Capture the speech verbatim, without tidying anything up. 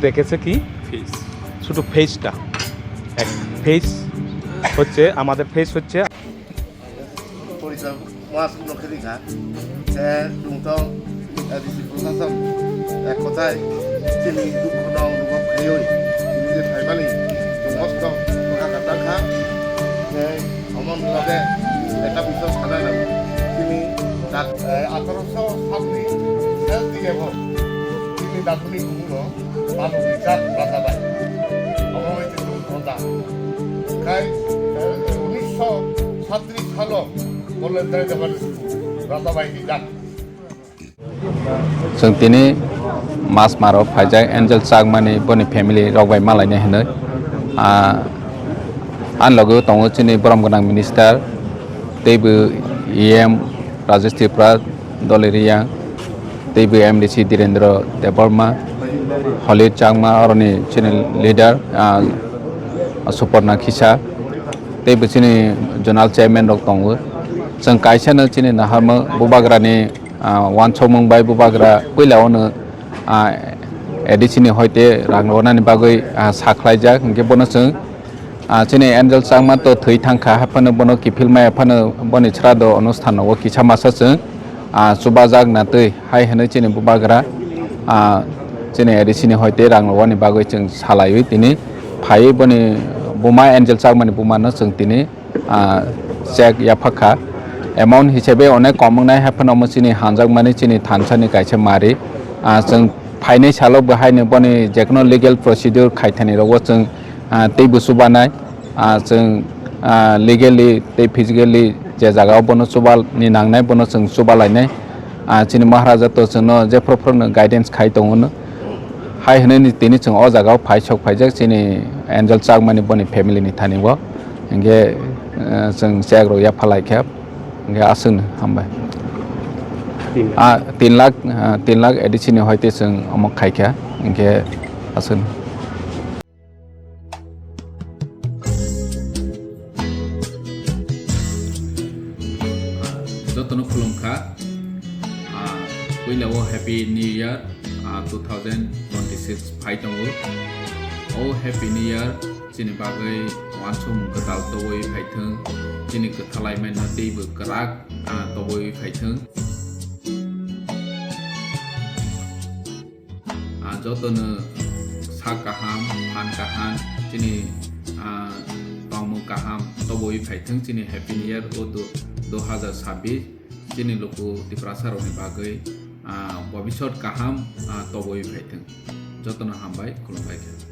দেখেছে কি? ফেস। শুধু ফেসটা। এক ফেস হচ্ছে, আমাদের ফেস হচ্ছে। পরিচয় মাস লক্ষ্যে দেখা। এ, চুংতং, এ, ডিসি প্রশাসন, এক কথায়, চিনি দুঃখ নাও অনুভব খাইই, চিনি যে ফাইমানি, সমস্ত কথা কথা খা, এ, অমন ভাবে এটা বিষয় সারা না, চিনি ডাক, এ, আঠারোশো ছাব্বিশ, সেল দিয়ে বল, চিনি ডাকুনি ঘুমলো, Palo rijak rajabai. Omo hai khe chwng hoda. Khai, eh, unisho satris salo College Dai Japan School rajabai rijak. Chwng tini Masmaro phaijak Angel Chakmani boni family rok bai malainai hinwi. Ah, ani logo tongo chini borom gwnang minister, teibo E M Rajesh Tripura, Doliriyang, teibo M D C Dhirendra Debbarma, Holid Chakma, oroni chini leader, ah, Suparna Khisa, teibo chini zonal chairman rok tongo. Chwng kaisa no chini naharma bubagrani, ah, wansokmung bai bubagra puila ono, ah, A D C ni hoite rang rwnani bagwi, ah, sakhlaijak, hwnkhe bono chwng Ah, chini Angel Chakma to thwi thangkha, haphano bono kiphil maya phano boni srado onusthan o kisa masa chwng, ah, chubajak na twi hai hwnwi chini bubagra, ah, chini A D C ni hoite rang rwani bagwi chwng salaiwi tini phaiwi boni buma Angel Chakmani bumano chwng tini, ah, check yaphakha. Amount hisabe onek kom wngnai, haphano omo chini hanjakmani chini thansani kaisa mari, ah, chwng phainai salo bo haino boni jekono legal procedure khaithani rogo chwng, ah, teibo chubanai. Ah, chwng, ah, legally tei physically je jaga o bono chuba ni nangnai, bono chwng chuba lainai. Ah, chini Maharaja to chwngno jephru phru no guidance khai tongo no. Hai hwnwi ni tini chwng o jaga o phai sok phaijak chini Angel Chakmani boni family ni thani o. Hinkhe, ah, chwng check rok yapha lai kha. Hinkhe aswk no hambai. Tin lakh. Ah, tin lakh, ah, tin lakh A D C ni hoite chwng omo khai kha. Hinkhe aswk no. Jotono khulumkha. Ah, puila o Happy New Year, ah, two thousand twenty-six phai tongo. O Happy New Year chini bagwi wansukmung kwtal tobwi phaithwng, chini kwthalai mano teibo kwrak, ah, tobwi phaithwng. Ah, jotono sak kaham, phan kaham, chini, ah, tongmung kaham tobwi phaithwng chini Happy New Year o du-, dui hazar sabbish chini luku Tiprasa rokni bagwi, ah, bobisot kaham, ah, tobwi phaithwng. Jotono hambai, khulumbai khe.